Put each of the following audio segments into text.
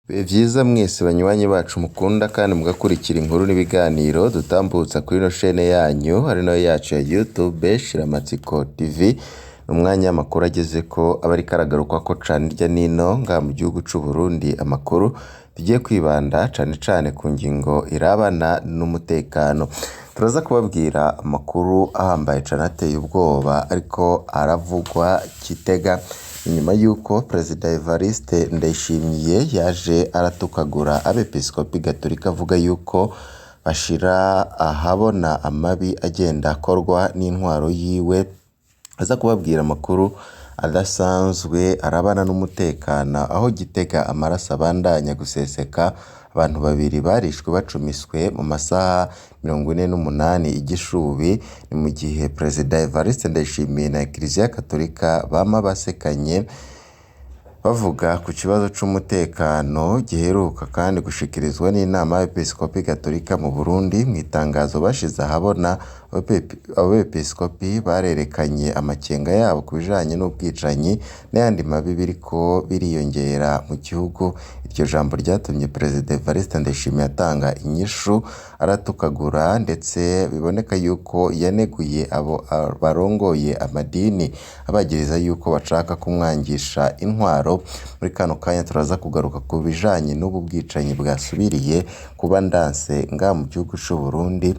Bihe vyiza mwese banywanyi bacu mukunda kandi mugakurikira inkuru n'ibiganiro dutambutsa kuri ino shene yanyu ari nayo yacu ya YouTube Shiramatsiko TV. Ni umwanya w'amakuru agezeko aba ariko aragarukwako cane hirya nino ngaha mu gihugu c'u Burundi, amakuru tugiye kwibanda cane cane ku ngingo irabana n'umutekano. Turaza kubabwira amakuru ahambaye cane ateye ubwoba ariko aravugwa Gitega, inyuma yuko Perezida Evariste Ndayishimiye yaje aratukagura abepiskopi gatolika avuga yuko bashira ahabona amabi agenda akorwa n'intwaro yiwe, aza kubabwira amakuru adasanzwe arabana n'umutekano aho Gitega amaraso abandanya guseseka, abantu babiri barishwe bacumiswe mu masaha 48 i Gishubi, ni mu gihe Perezida Evariste Ndayishimiye na Kiliziya Gatolika bama basekanye bavuga ku kibazo c'umutekano giheruka kandi gushikirizwa n'inama y'abepiskopi gatolika mu Burundi. Mw'itangazo bashize ahabona, abepiskopi barerekanye amakenga yabo ku bijanye n'ubwicanyi n'ayandi mabi biriko biriyongera mu gihugu. Iryo jambo ryatumye Perezida Evariste Ndayishimiye atanga inyishu aratukagura, ndetse biboneka yuko yaneguye abo barongoye amadini abagiriza yuko bashaka kumwangisha intwaro. Muri kano kanya turaza kugaruka ku bijanye n'ubu bwicanyi bwasubiriye kuba ndanse ngaha mu gihugu c'u Burundi,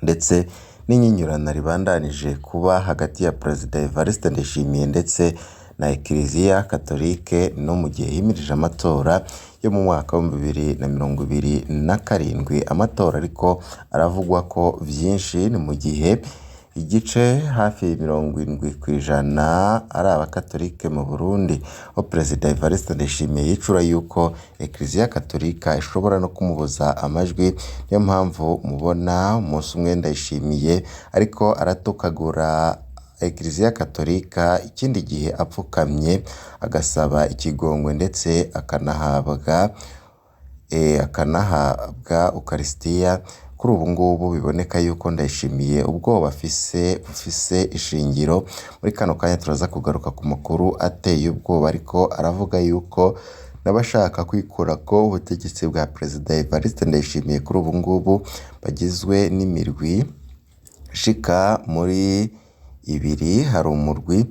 ndetse n'inyinyurana ribandanije kuba hagati ya Perezida Evariste Ndayishimiye ndetse na Kiliziya Katolike, no mu gihe himirije amatora yo mu mwaka wa 2027. Amatora ariko aravugwako vyinshi, ni mu gihe igice hafi 70% ari abakatolike mu Burundi, aho Perezida Evariste Ndayishimiye yicura yuko Kiliziya Katolika ishobora no kumubuza amajwi. Niyo mpamvu mubona umunsi umwe Ndayishimiye ariko aratukagura Kiliziya Katolika, ikindi gihe apfukamye agasaba ikigongwe ndetse akanahabwa ukarisitiya. Kuri ubu ngubu biboneka yuko Ndayishimiye ubwoba afise bufise ishingiro. Muri kano kanya turaza kugaruka ku makuru ateye ubwoba ariko aravuga yuko n'abashaka kwikurako ubutegetsi bwa Perezida Evariste Ndayishimiye kuri ubu ngubu bagizwe n'imirwi ishika muri ibiri. Hari umurwi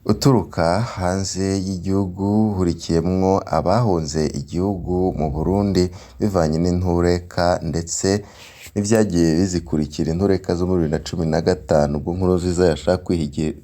uturuka hanze y'igihugu uhurikiyemwo abahunze igihugu mu Burundi bivanye n'intureka ndetse n'ivyagiye bizikurikira, intureka zo muri 2015 ubwo Nkurunziza yashaka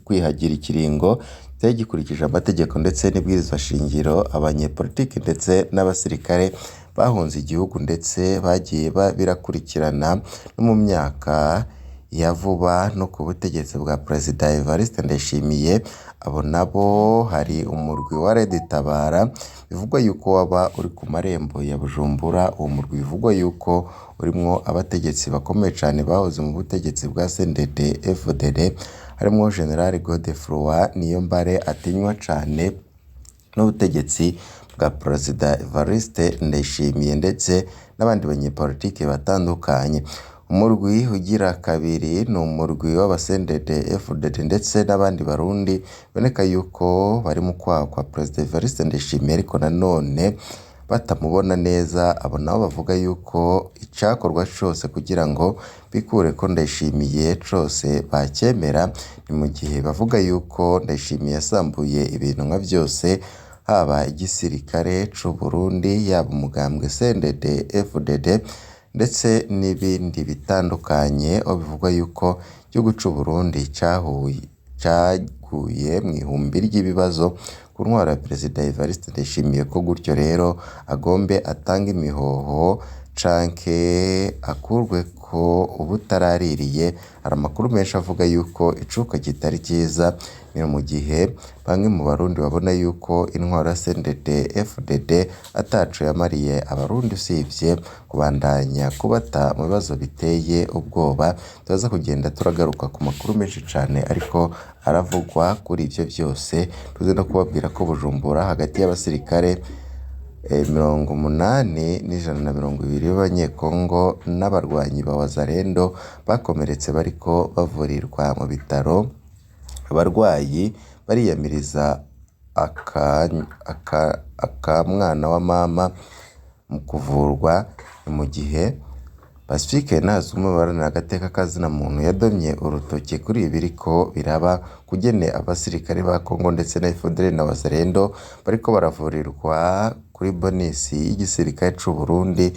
kwihagira ikiringo kitari gikurikije amategeko ndetse n'ibwirizwa shingiro. Abanyepolitiki ndetse n'abasirikare bahunze igihugu ndetse bagiye birakurikirana no mu myaka ya vuba no ku butegetsi bwa Perezida Evariste Ndayishimiye. Abo nabo hari umurwi wa Red Tabara bivugwa yuko waba uri ku marembo ya Bujumbura. Uwo murwi bivugwa yuko urimwo abategetsi bakomeye cane bahoze mu butegetsi bwa CNDD FDD, harimwo General Godefroid Niyombare atinywa cane n'ubutegetsi bwa Perezida Evariste Ndayishimiye ndetse n'abandi banyepolitike batandukanye. Umurwi ugira kabiri ni umurwi w'aba CNDD FDD ndetse n'abandi barundi biboneka yuko bari mu kwaha kwa Perezida Evariste Ndayishimiye ariko nanone batamubona neza. Abo nabo bavuga yuko icakorwa cose kugira ngo bikureko Ndayishimiye cose bacemera, ni mu gihe bavuga yuko Ndayishimiye yasambuye ibintu nka vyose, haba igisirikare c'u Burundi, yaba umugambwe CNDD FDD ndetse n'ibindi bitandukanye, aho bivugwa yuko igihugu c'u Burundi caguye mw'ihumbi ry'ibibazo ku ntwaro ya Perezida Evariste Ndayishimiye, ko gutyo rero agombe atange imihoho canke akurweko ubutaraririye. Hari amakuru menshi avuga yuko icuka kitari ciza, ni mu gihe bamwe mu barundi babona yuko intwaro ya CNDD FDD ataco yamariye abarundi usivye kubandanya kubata mu bibazo biteye ubwoba. Turaza kugenda turagaruka ku makuru menshi cane ariko aravugwa kuri ivyo vyose. Tuze no kubabwira ko Bujumbura hagati y'abasirikare 80 n'120 b'abanyekongo n'abarwanyi ba Wazalendo bakomeretse bariko bavurirwa mu bitaro. Abarwayi bariyamiriza akamwana wa mama mu kuvurwa. Ni mu gihe Pacifique Ntazuma baharanira agateka kazina muntu yadomye urutoke kuri ibi biriko biraba kugene abasirikare ba Congo ndetse na FDLR na Wazalendo bariko baravurirwa kuri bonisi y'igisirikare c'u Burundi,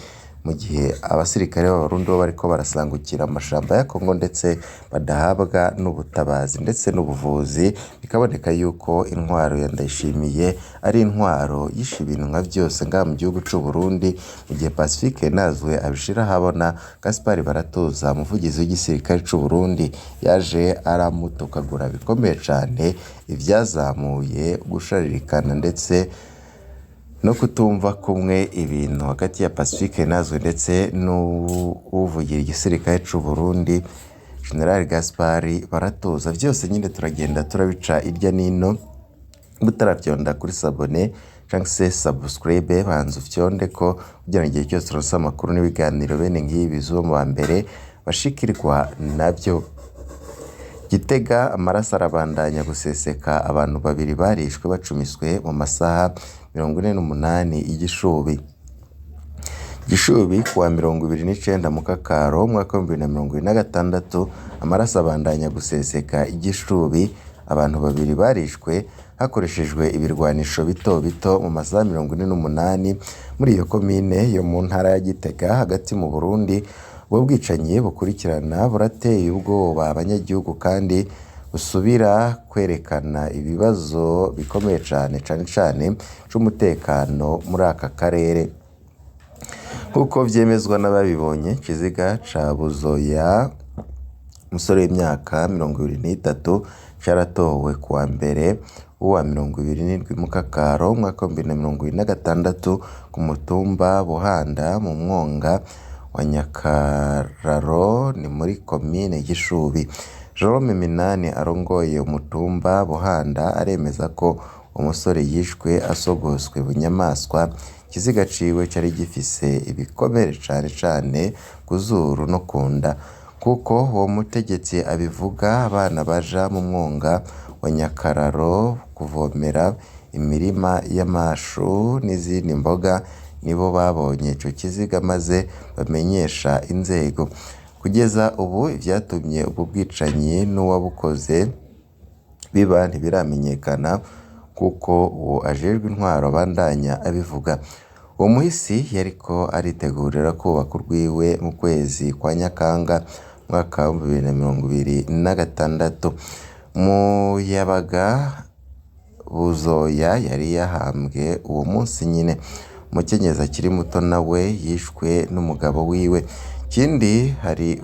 mu gihe abasirikare b'Abarundi bo bariko barasangukira amashamba ya Congo ndetse badahabwa n'ubutabazi ndetse n'ubuvuzi. Bikaboneka yuko intwaro ya Ndayishimiye ari intwaro yishe ibintu nka vyose ngaha mu gihugu c'u Burundi, mu gihe Pacifique Ntazwe abishira ahabona. Gaspard Baratuza, umuvugizi w'igisirikare c'u Burundi, yaje aramutukagura bikomeye cane, ivyazamuye gusharirikana ndetse no kutumva kumwe ibintu hagati ya Pacifique Ntazwe ndetse n'uwuvugira igisirikare c'u Burundi General Gaspard Baratuza. Vyose nyine turagenda turabica irya nino. Mutaravyonda kuri s'abonner canke se subscribe, banza ufyonde ko kugira ngo igihe cyose uronse amakuru n'ibiganiro bene nk'ibi bizuba mu ba mbere bashikirwa navyo. Gitega amaraso arabandanya guseseka, abantu babiri barishwe bacumiswe mu masaha 48 y'Igishubi. Gishubi kuwa 29 Mukakaro umwaka wa 2026, amaraso abandanya guseseka i Gishubi, abantu babiri barishwe hakoreshejwe ibirwanisho bito bito mu masaha 48 muri iyo komine yo mu ntara ya Gitega hagati mu Burundi. Ubwo bwicanyi bukurikirana burateye ubwoba abanyagihugu kandi busubira kwerekana ibibazo bikomeye cane, cane cane c'umutekano muri aka karere. Nk'uko vyemezwa n'ababibonye, ikiziga ca Buzoya, umusore w'imyaka 23, caratowe kuwa mbere w'uwa 27 Mukakaro umwaka wa 2026 ku mutumba Buhanda mu mwonga wa Nyakararo, ni muri komine Gishubi. Jerome Minani arongoye umutumba Buhanda aremeza ko umusore yishwe asogoswe bunyamaswa. Ikiziga ciwe cari gifise ibikomere cane cane ku zuru no kunda. Kuko uwo mutegetsi abivuga, abana baja mu mwonga wa Nyakararo kuvomera imirima y'amashu n'izindi mboga nibo babonye ico kiziga maze bamenyesha inzego. Kugeza ubu ivyatumye ubwo bwicanyi n'uwabukoze biba ntibiramenyekana, kuko uwo ajejwe intwaro abandanya abivuga. Uwo muhisi yariko aritegurira kubaka urwiwe mu kwezi kwa Nyakanga umwaka wa 2026. Muyabaga Buzoya yari yahambwe uwo munsi nyine. Umukenyezi akiri muto nawe yishwe n'umugabo wiwe. Ikindi, hari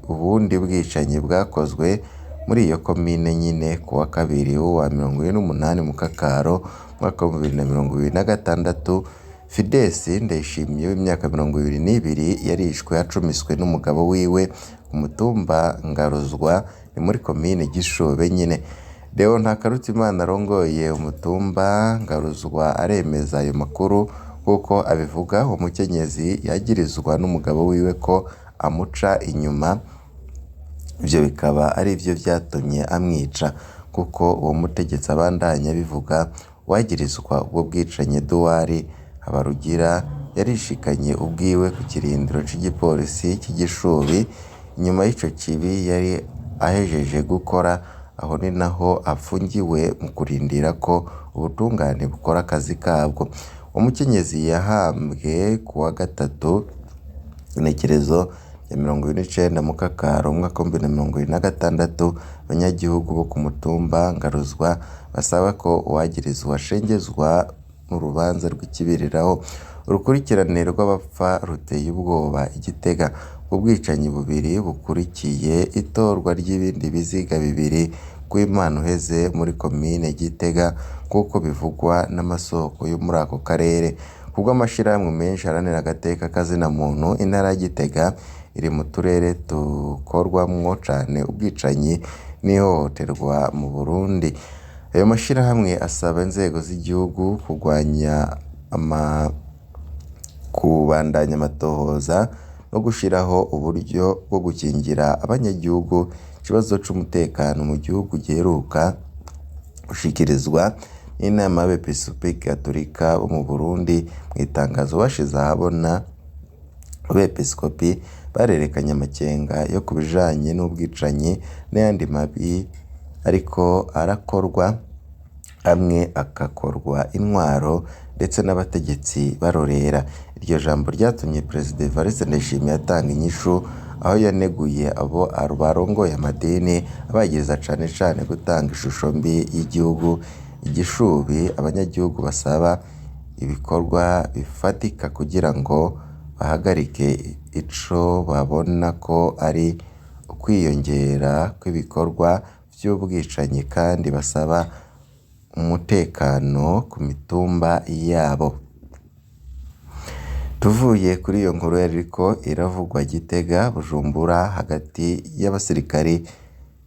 ubundi bwicanyi bwakozwe muri iyo komine nyine kuwa kabiri w'uwa 48 Mukakaro umwaka wa 2026. Fides Ndayishimiye w'imyaka 22 yarishwe acumiswe n'umugabo wiwe ku mutumba Ngaruzwa, ni muri komine Gishobe nyine. Deo Ntakarutimana arongoye umutumba Ngaruzwa aremeza ayo makuru. Nk'uko abivuga, uwo mukenyezi yagirizwa n'umugabo wiwe ko amuca inyuma, ivyo bikaba arivyo vyatumye amwica. Kuko uwo mutegetsi abandanya abivuga, uwagirizwa ubwo bwicanyi Edouard Habarugira yarishikanye ubwiwe ku kirindiro c'igipolisi c'i Gishubi inyuma y'ico kibi yari ahejeje gukora. Aho ni naho apfungiwe mu kurindira ko ubutungane bukora akazi kabwo. Umukenyezi yahambwe kuwa gatatu igenekerezo rya 29 Mukakaro umwaka wa 2026. Abanyagihugu bo ku mutumba Ngaruzwa basaba ko uwagirizwa ashengezwa n'urubanza rw'ikibiriraho. Urukurikirane rw'abapfa ruteye ubwoba i Gitega. Ubwicanyi bubiri bukurikiye itorwa ry'ibindi biziga bibiri kw'Imana uheze muri komine Gitega, nk'uko bivugwa n'amasoko yo muri ako karere. Kubw'amashirahamwe menshi aharanira agateka kazina muntu, intara ya Gitega iri mu turere dukorwamwo cane ubwicanyi n'ihohoterwa mu Burundi. Ayo mashirahamwe asaba inzego z'igihugu kugwanya kubandanya amatohoza no gushiraho uburyo bwo gukingira abanyagihugu. Ikibazo c'umutekano mu gihugu giheruka gushikirizwa n'inama y'abepiskopi gatolika bo mu Burundi. Mw'itangazo bashize ahabona, abepiskopi barerekanye amakenga yo ku bijanye n'ubwicanyi n'ayandi mabi ariko arakorwa, amwe agakorwa intwaro ndetse n'abategetsi barorera. Iryo jambo ryatumye Perezida Evariste Ndayishimiye atanga inyishu, aho yaneguye abo barongoye amadini abagiriza cane cane gutanga ishusho mbi y'igihugu, igishubi abanyagihugu basaba ibikorwa bifatika kugira ngo bahagarike ico babona ko ari ukwiyongera kw'ibikorwa vy'ubwicanyi kandi basaba umutekano ku mitumba yabo. Tuvuye kuri iyo nkuru yariko iravugwa Gitega, Bujumbura hagati y'abasirikari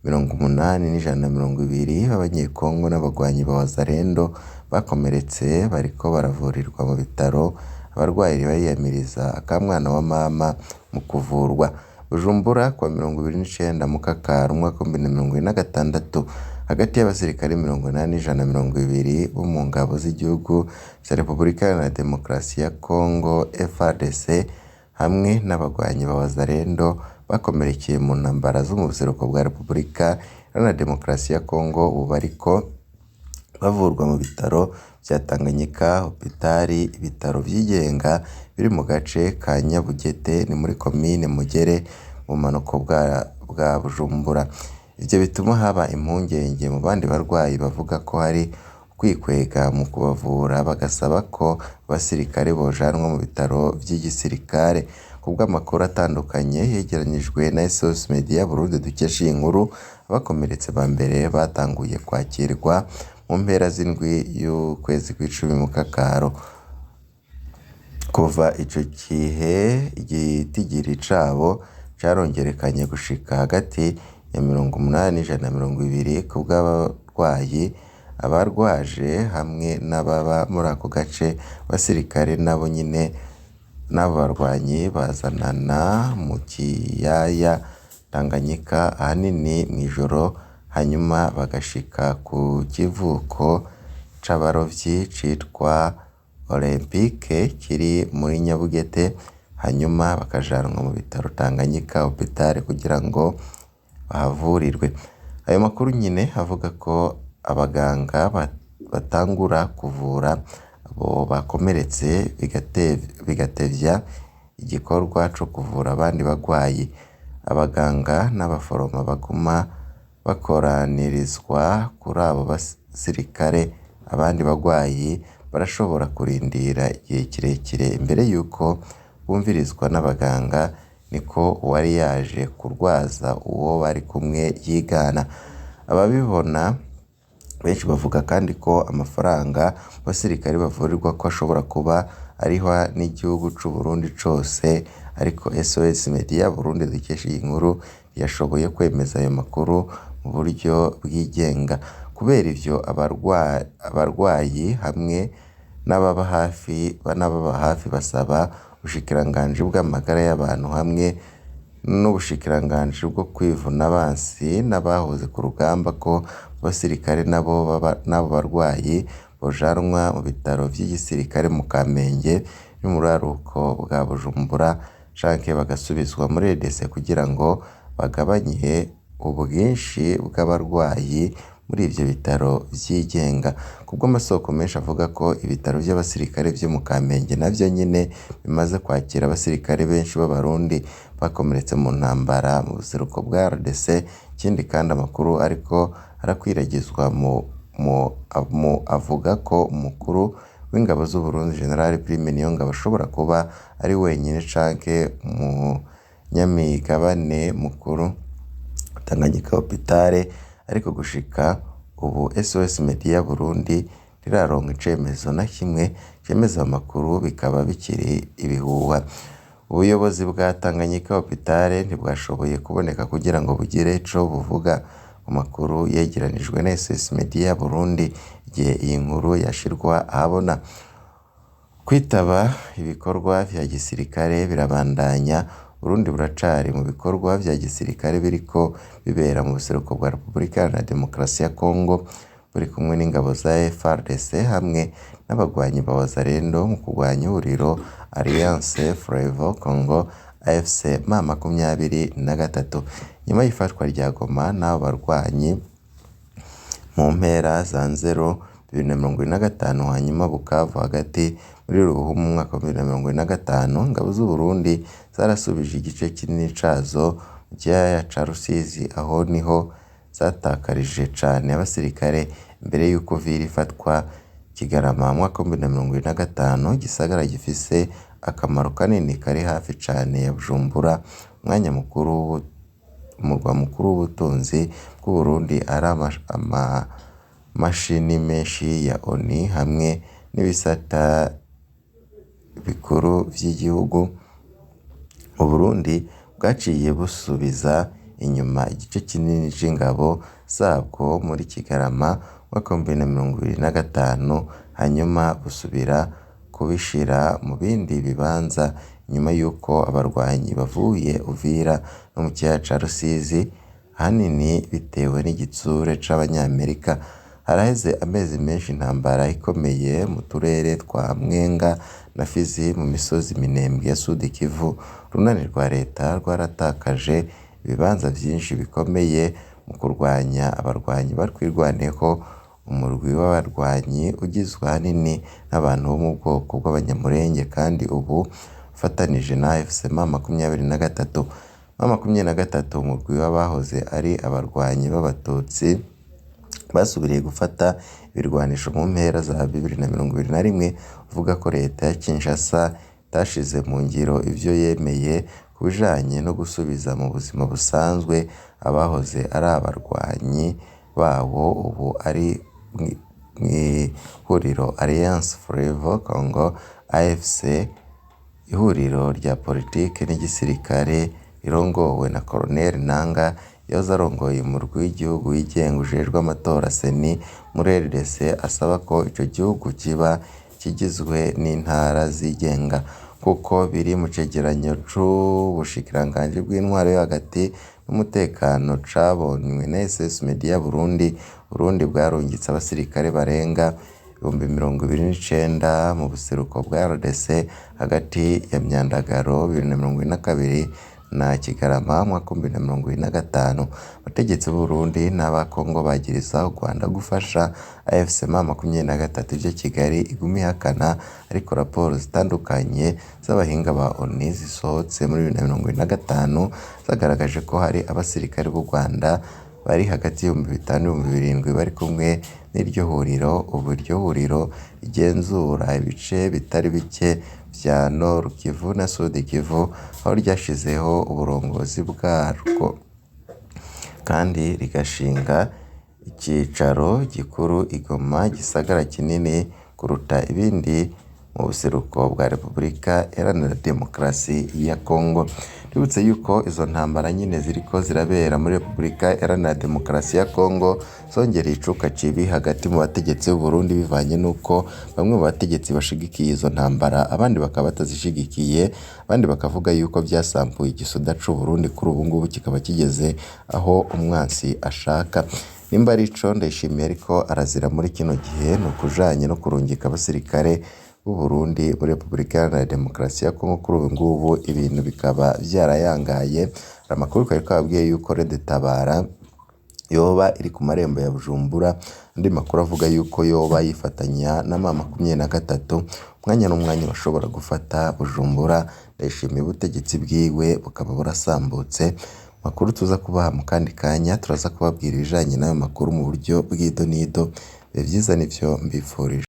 80 n'120 b'abanyekongo n'abagwanyi ba Wazalendo bakomeretse bariko baravurirwa mu bitaro, abarwayi bariyamiriza akamwana wa mama mu kuvurwa. Bujumbura kuwa 29 Mukakaro umwaka w'2026, hagati y'abasirikare 80 n'120 bo mu ngabo z'igihugu ca Repubulika Iharanira Demokarasi ya Kongo FARDC hamwe n'abagwanyi ba Wazalendo bakomerekeye mu ntambara zo mu buseruko bwa Repubulika Iharanira Demokarasi ya Kongo, ubu bariko bavurwa mu bitaro vya Tanganyika Hopital, ibitaro vyigenga biri mu gace ka Nyabugete ni muri komine Mugere mu bumanuko bwa Bujumbura. Ivyo bituma haba impungenge mu bandi barwayi bavuga ko hari ukwikwega mu kubavura, bagasaba ko abasirikare bojanwa mu bitaro vy'igisirikare. Kubw'amakuru atandukanye yegeranijwe na SOS Media Burundi dukesha iyi nkuru, abakomeretse ba mbere batanguye kwakirwa mu mpera z'indwi y'ukwezi kw'icumi Mukakaro. Kuva ico gihe igitigiri cabo carongerekanye gushika hagati ya 80 n'120 kubw'abarwayi, abarwaje hamwe n'ababa muri ako gace. Abasirikare nabo nyene n'abo barwanyi bazanana mu kiyaya Tanganyika ahanini mw'ijoro, hanyuma bagashika ku kivuko c'abarovyi citwa Olympique kiri muri Nyabugete, hanyuma bakajanwa mu bitaro Tanganyika Hopital kugira ngo bahavurirwe. Ayo makuru nyene avuga ko abaganga batangura kuvura abo bakomeretse bigatevya igikorwa co kuvura abandi bagwayi. Abaganga n'abaforoma baguma bakoranirizwa kuri abo basirikare, abandi bagwayi barashobora kurindira igihe kirekire imbere yuko bumvirizwa n'abaganga, niko uwari yaje kurwaza uwo bari kumwe yigana. Ababibona benshi bavuga kandi ko amafaranga abasirikare bavurirwa ko ashobora kuba arihwa n'igihugu c'u Burundi cose, ariko SOS Media Burundi dukesha iyi nkuru ntiyashoboye kwemeza ayo makuru mu buryo bwigenga. Kubera ivyo, abarwayi hamwe n'ababa hafi basaba ubushikiranganji bw'amagara y'abantu hamwe n'ubushikiranganji bwo kwivuna abansi n'abahoze ku rugamba ko abasirikare n'abo barwayi bojanwa mu bitaro vy'igisirikare mu Kamenge no mu buraruko bwa Bujumbura, canke bagasubizwa muri RDC kugira ngo bagabanye ubwinshi bw'abarwayi muri ivyo bitaro vyigenga. Kubw'amasoko menshi avuga ko ibitaro vy'abasirikare vyo mu Kamenge navyo nyene bimaze kwakira abasirikare benshi b'Abarundi bakomeretse mu ntambara mu buseruko bwa RDC. Ikindi kandi amakuru ariko arakwiragizwa mu avuga ko umukuru w'ingabo z'Uburundi General Prime Niyongabo ashobora kuba ari wenyene canke umunyamigabane mukuru Tanganyika Hopital, ariko gushika ubu SOS Media Burundi ntiraronka icemezo na kimwe cemeza ayo makuru, bikaba bikiri ibihuha. Ubuyobozi bwa Tanganyika Hopital ntibwashoboye kuboneka kugira ngo bugire ico buvuga ku makuru yegeranijwe na SOS Media Burundi igihe iyi nkuru yashirwa ahabona. Kwitaba ibikorwa vya gisirikare birabandanya, Burundi buracari mu bikorwa vya gisirikare biriko bibera mu buseruko bwa Repubulika Iharanira Demokarasi ya Kongo. buri kumwe n'ingabo za FARDC hamwe n'abagwanyi ba Wazalendo mu kurwanya ihuriro Alliance Fleuve Congo AFC M23. Nyuma y'ifatwa rya Goma n'abo barwanyi mu mpera za Nzero 2025, hanyuma Bukavu hagati muri Ruhuhu mu mwaka wa 2025, ingabo z'u Burundi zarasubije igice kinini cazo mu kiyaya ca Rusizi, aho niho zatakarije cane abasirikare imbere y'uko Uvira ifatwa. Kigarama mu mwaka wa 2025, igisagara gifise akamaro kanini kari hafi cane ya Bujumbura, umwanya mukuru umurwa mukuru w'ubutunzi bw'u Burundi, ari amamashini menshi ya ONU hamwe n'ibisata bikuru vy'igihugu. U Burundi bwaciye busubiza inyuma igice kinini c'ingabo zabwo muri Kigarama mu mwaka wa 2025, hanyuma busubira kubishira mu bindi bibanza inyuma y'uko abarwanyi bavuye Uvira no mu kiyaya ca Rusizi, ahanini bitewe n'igitsure c'Abanyamerika. Haraheze amezi menshi intambara ikomeye mu turere twa Mwenga na Fizi mu misozi Minembwe ya Sud Kivu. Urunani rwa leta rwaratakaje ibibanza vyinshi bikomeye mu kurwanya abarwanyi batwirwaniyeko, umurwi w'abarwanyi ugizwe ahanini n'abantu bo mu bwoko bw'Abanyamulenge kandi ubu ufatanije na AFC M23. M23, umurwi w'abahoze ari abarwanyi b'Abatutsi basubiriye gufata ibirwanisho mu mpera za 2021, uvuga ko leta ya Kinshasa itashize mu ngiro ivyo yemeye ku bijanye no gusubiza mu buzima busanzwe abahoze ari abarwanyi bawo, ubu ari mw'ihuriro Alliance Fleuve Congo AFC, ihuriro rya politike n'igisirikare rirongowe na Colonel Nanga yahoze arongoye umurwi w'igihugu wigenga ujejwe amatora CENI muri RDC, asaba ko ico gihugu kiba kigizwe n'intara zigenga, kuko biri mu cegeranyo c'ubushikiranganji bw'intwaro yo hagati n'umutekano cabonywe na SS Media Burundi. Burundi bwarungitse abasirikare barenga 29,000 mu buseruko bwa RDC hagati ya Myandagaro 2022 na Kigarama mu mwaka wa 2025. Abategetsi b'u Burundi n'aba Congo bagiriza u Rwanda gufasha AFC M23, ivyo Kigali iguma ihakana, ariko raporo zitandukanye z'abahinga ba ONU zisohotse muri 2025 zagaragaje ko hari abasirikare b'u Rwanda bari hagati y'ibihumbi 5 n'ibihumbi 7 bari kumwe n'iryo huriro. Ubu iryo huriro rigenzura ibice bitari bike vya Nord Kivu na Sud Kivu, aho ryashizeho uburongozi bwarwo kandi rigashinga icicaro gikuru i Goma, igisagara kinini kuruta ibindi mu buseruko bwa Repubulika Iharanira Demokarasi ya Congo. Twibutse yuko izo ntambara nyine ziriko zirabera muri Repubulika Iharanira Demokarasi ya Congo zongereye icuka cibi hagati mu bategetsi b'u Burundi, bivanye n'uko bamwe mu bategetsi bashigikiye izo ntambara, abandi bakaba batazishigikiye, abandi bakavuga yuko vyasambuye igisoda c'u Burundi, kuri ubu ngubu kikaba kigeze aho umwansi ashaka. Nimba arico Ndayishimiye ariko arazira muri kino gihe, ni ukujanye no kurungika abasirikare b'u Burundi muri Repubulika Iharanira Demokarasi ya Congo, kuri ubu ngubu ibintu bikaba vyarayangaye. Hari amakuru twari twababwiye yuko Red Tabara yoba iri ku marembo ya Bujumbura, andi makuru avuga yuko yoba yifatanya na M23, umwanya n'umwanya bashobora gufata Bujumbura. Ndayishimiye ubutegetsi bwiwe bukaba burasambutse. Makuru tuza kubaha mu kandi kanya, turaza kubabwira ibijanye n'ayo makuru mu buryo bw'idonido. Ibihe vyiza nivyo mbifurije.